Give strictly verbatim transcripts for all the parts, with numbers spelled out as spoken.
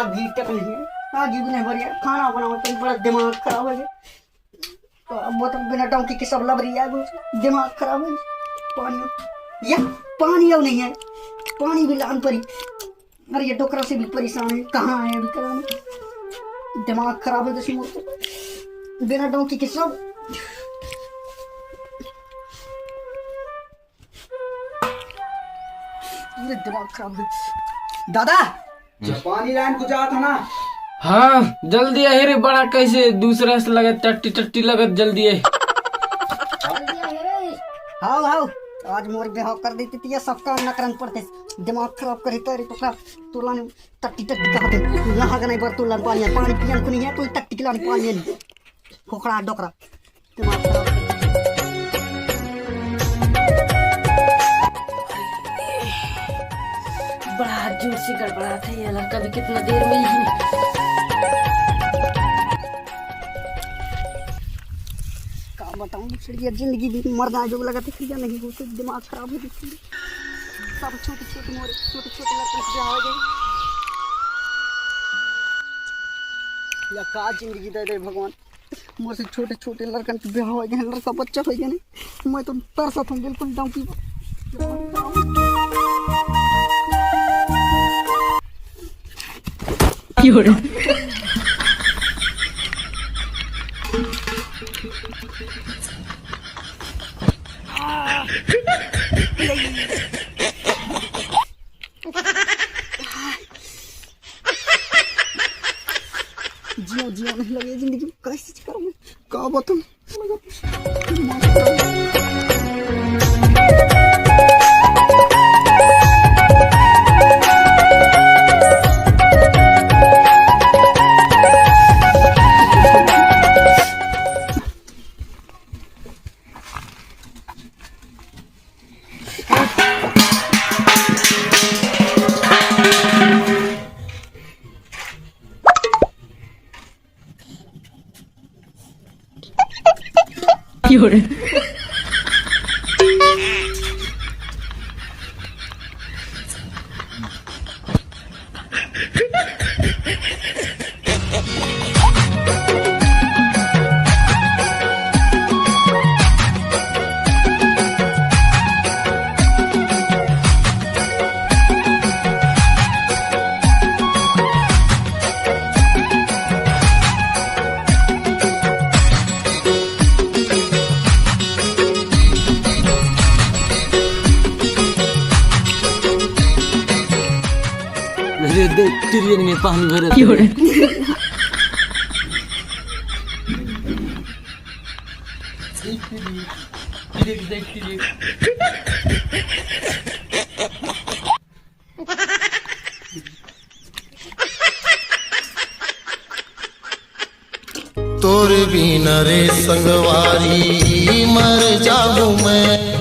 अभी तक नहीं है। आज भी नहीं बढ़िया खाना बनाओ, तो बड़ा दिमाग खराब हो गया। तो अब वो तो बिना डौकी के सब लबरी आ गई, दिमाग खराब हो गया। पानी, या पानी अब नहीं है, पानी भी लान पड़ी। अरे, ये डोकरा से भी परेशान है, कहाँ है अभी कराने? दिमाग खराब है जैसे मोर तो। बिना डौकी के सब। पूरे दिमाग खराब है। दादा, अच्छा, पानी लाइन को जात है ना? हाँ, जल्दी आहे रे बड़ा, कैसे दूसरा से लगत टट्टी टट्टी लगत, जल्दी आहे। जल्दी आहे रे। हाव, हाव, आज मोर बिहाव कर देती थी, ये सबका नकरन पड़ते, दिमाग खराब करे तेरी तो। तोला ने टट्टी टट्टी कहा थे, नहा के नहीं बर तोला पानी है, पानी पियन को नहीं है, तो टट्टी के लाने पानी है नहीं। खोखड़ा डोकरा। दिमाग खराब। बड़ा जोर से गड़बड़ात है ये लड़का भी, कितना देर में ही। का बताऊं, दूसरी ये जिंदगी भी मर जाए जो लगा, तो फिर नहीं हो, तो दिमाग खराब हो जाती है। सब छोटे छोटे मोरे, छोटे छोटे लड़के से हो गए। या का जिंदगी दे दे भगवान। मोर से छोटे छोटे लड़कन के बिहाव हो गए, लड़का बच्चा हो गए। मैं तो तरसत हूँ बिल्कुल डौकी। जियो जियो नहीं लगे जिंदगी में, कैसे करूँ मैं? का बताऊँ? अरे देख, ट्रेन में पानी भरत हे। देख, देख, देख, देख। तोर बिना रे संगवारी मर जाहूं मैं।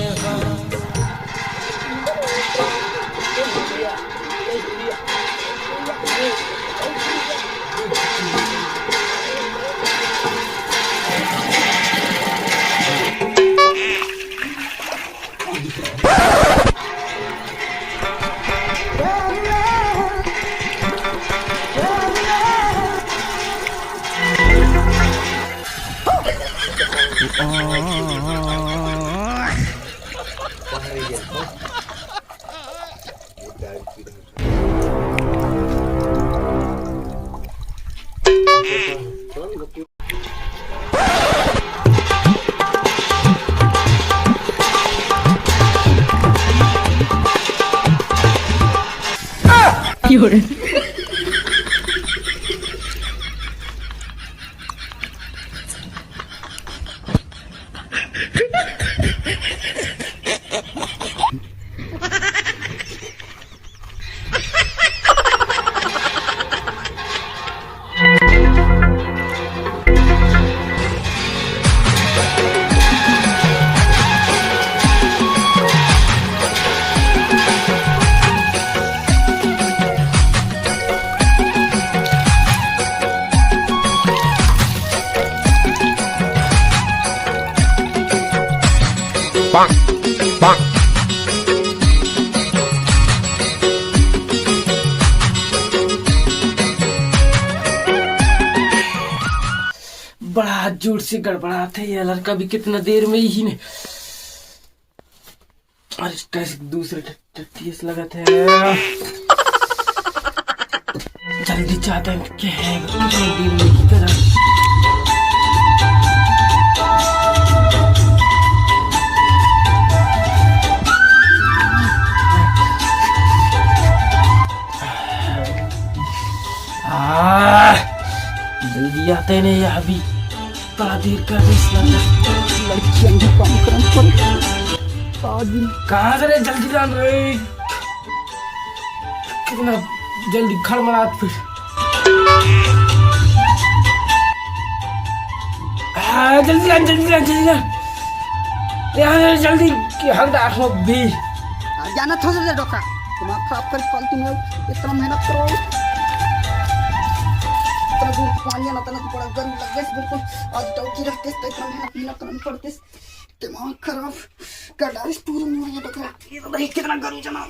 जोर से गड़बड़ात हे ये लड़का भी, कितना देर में ही ने। अरे, कैसे दूसरे ट-, टट्टी से लगत हे। जल्दी जाते हैं, क्या है, कितना देर में ही करा। आह, जल्दी आते ने यार अभी। बड़ा देर कर दे इस लड़का। लड़कियां भी काम करन पड़े। आज कहाँ से रे, जल्दी लान रे। कितना जल्दी खड़मड़ात फिर। हाँ, जल्दी लान, जल्दी लान, जल्दी लान। यार, जल्दी हक डाल भी। आ, जाना था जल्दी डोका। दिमाग खराब कर फालतू में, इतना मेहनत करो। इतना दूर पानी आना था ना, तो बड़ा गर्मी लग गई बिल्कुल। आज डौकी रखते तो इतना मेहनत नहीं करनी पड़ती। दिमाग खराब कर डालिस पूरी मेरी ये डोकरा। ये तो देख कितना गर्मी जना।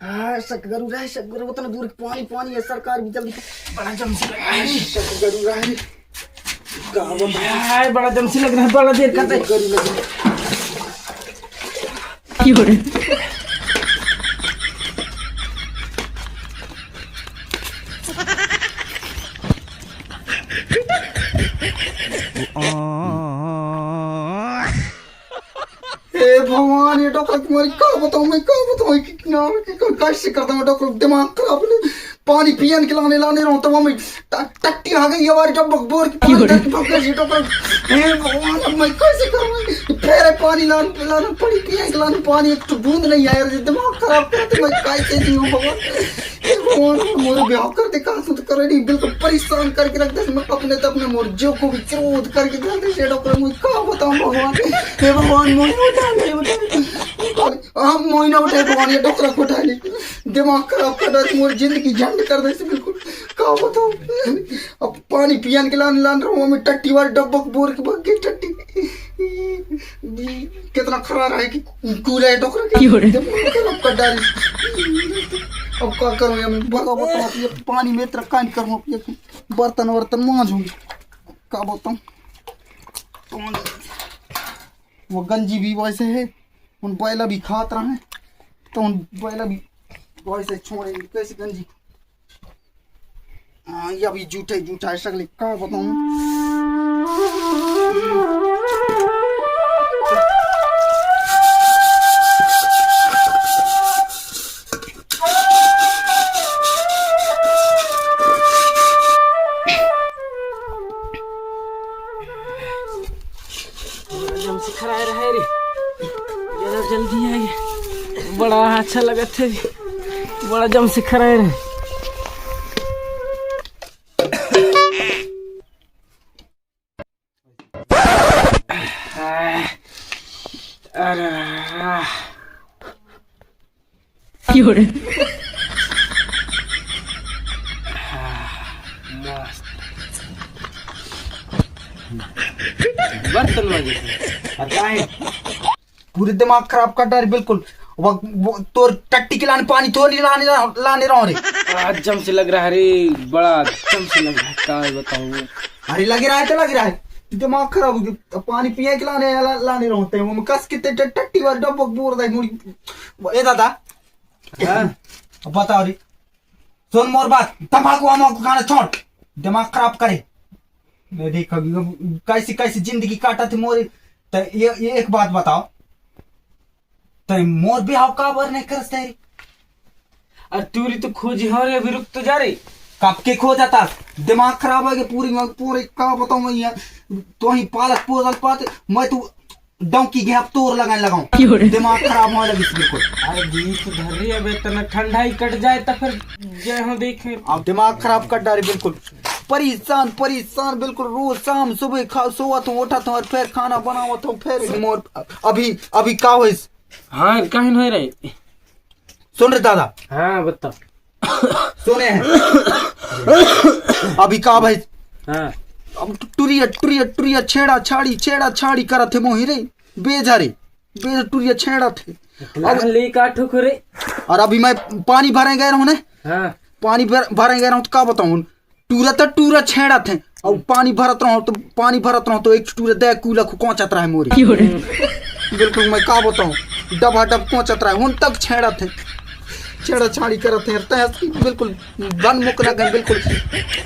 हाँ, सतगुरु रे, सतगुरु, उतना दूर पानी, पानी है, सरकार भी जल्दी। बड़ा जम से लग रहा है। सतगुरु रे, का बता? हाय, बड़ा जम से लग रहा है, बड़ा देर करते। गर्मी लग रही। हे भगवान, ये डोकरा की मारी का बताऊं मैं, का बताऊं कि नाम की का-, कैसे करता हूँ डोकरा, दिमाग खराब ने। पानी पियन के लाने, लाने रहूं तो मैं ट-, टट्टी आ गई हमारी डब्बक बोर की पानी टट्टी भग गई डोकरा। हे भगवान, अब मैं कैसे करूं? फिर पानी लान, लान पड़ी, पियन के लाने पानी, एक तो बूंद नहीं आया, दिमाग खराब कर, तो मैं कैसे जीऊं भगवान? हे भगवान, मोर ब्याह कर दे, कहा तो करे नहीं, बिल्कुल परेशान करके रख दे। मैं अपने तो अपने मोर जो को भी क्रोध करके दे दे, डोकरा, मैं का बताऊं भगवान? हे भगवान, मोर उठा ले, उठा ले। हाँ, मोइना उठे भगवान, ये डोकरा को उठा ले। दिमाग खराब कर रहा है, मोर जिंदगी झंड कर दे से बिल्कुल। का बताऊं? अब पानी पियन के लान, लान रहूं, मैं टट्टी वाली डब्बक बोर के भग गई टट्टी। कितना खरा रहा है कि कूला है डोकरा के। दिमाग खराब कर डाली। अब का करूं यार, मैं बता, बता, ये पानी में इतना कांड करूं, अब ये बर्तन वर्तन मांजूंगी। का बताऊं? पानी। वो गंजी भी वैसे है, उन बैला भी खात रहे, तो उन बैला भी वैसे छोड़े, कैसे गंजी? हाँ, ये भी झूठे, झूठा है, सगले का बताऊं? बड़ा जम से खराए रहे रे, जरा जल्दी आए, बड़ा अच्छा लगत हे, बड़ा जम से खराए रहे। अरे, क्यों रे? मस्त। बर्तन मांजे थे। और काहे? पूरे दिमाग खराब कर डाली बिल्कुल। वो, वो तोर टट्टी के लाने पानी थोड़ी लाने, लाने रहो रे। बड़ा जम से लग रहा है रे, बड़ा जम से लग रहा है, का बताऊं। अरे लग रहा है तो लग रहा है, तू दिमाग खराब हो गया। पानी पिए के लाने, ला-, लाने रहते हैं, वो कस के ते ट-, टट्टी वाला डब्बा बोर दे मुड़ी। ए दादा। हाँ। अब बताओ रे। सुन मोर बात, तंबाकू वमाकू खाना छोड़, दिमाग खराब करे। मैं देख अभी अब कैसी, कैसी जिंदगी काटा थे मोरे। त ये, ये एक बात बताओ, तै मोर बिहाव काबर नहीं करस तै? अरे टूरी तो खोजी हो रे, अभी रुक तो जा रे। कब के खोजत हस? दिमाग खराब हो गया पूरी, पूरी का बताऊं मैं यार। तो ही पालक पोसल पाते, मैं तू डोंकी के अब तोर लगाने लगाऊं। क्यों रे? दिमाग खराब होने लगी बिल्कुल। अरे बीच धर रही, अब इतना ठंडा ही कट जाए तो फिर जय हो देखे। अब दिमाग खराब कर डाली बिल्कुल। परेशान, परेशान बिल्कुल। रोज शाम सुबह खा, सोवत हूँ, उठत हूँ और फिर खाना बनावत हूँ, फिर मोर अभी, अभी का होइस? हाँ, काहे नहीं रहे? सुन रे दादा। हाँ, बता। सुने हैं। अभी का भाई? हाँ। अब टु-, टुरिया, टुरिया, टुरिया, छेड़ा छाड़ी, छेड़ा छाड़ी करत हे मोही रे। बेजा रे। बेजा टुरिया छेड़ा थे। अब ले का ठुकरे। और अभी मैं पानी भरे गए रहूं ने। हाँ। पानी भर, भरे गए रहूं तो का बताऊं, टूरा तो टूरा छेड़त हे। और पानी भरत रहूं तो, पानी भरत रहूं तो एक टूरा दे कूला को कोचत रहे मोरी। बिल्कुल, मैं का बताऊं, डबा डब कोचत रहे, उन तक छेड़त हे, छेड़ा छाड़ी करत हे, तहस की बिल्कुल बन मुकना गए बिल्कुल।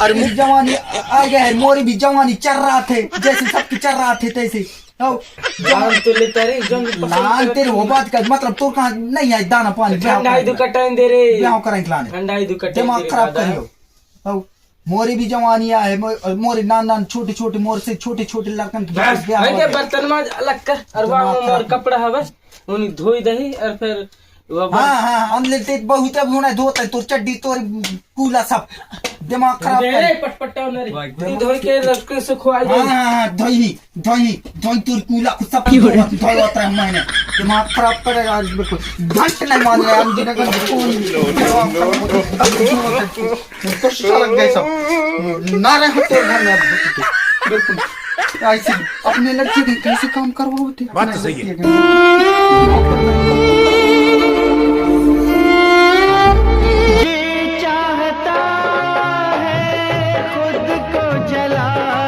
अरे मु- जवानी आ गया है, मोरी भी जवानी चल रहा थे, जैसे सबकी चल रहा थे तैसे। आओ। लान तो लेता रे, जंग पसंद लान करत तेरे हो। बात कर, मतलब तोर कहाँ नहीं है दाना पानी, ब्याह ठंडाई करेंगे। दो कटाइन दे रे। ब्याह करेंगे लाने। ठंडाई दो कटाइन दिमाग दे रे खराब दादा। करियो। आओ। मोरे भी जवानी आए, मो-, मोरे नान नान छोटे छोटे, मोर से छोटे छोटे लड़कन के बस, ब्याह भाई हो के गया। बर्तन माज अलग कर, और दिमाग वहाँ मोर खराब। कपड़ा हवे, उन्हें धोई दही, और फिर वो बन- हाँ, हाँ, हम लेते बहुत अब होना धोता है, तोर चड्डी, तोर कूला सब। दिमाग खराब अरे, कर। पटपटा न रे। भाई, तू धोई के रख के सुखवाई दे। हाँ, हाँ, हाँ, धोई, धोई, धोई तोर कूला को सब धोई, धोई होता है मैंने। दिमाग खराब करेगा आज बिल्कुल। घंट नहीं मान रहे हम, जिन्हें घंट कोई कोशिश लग गए सब। ना रहे हो तेरे घर में अब। बिल्कुल। ऐसे अपने लड़की के कैसे काम करवाओ थे? बात तो सही है।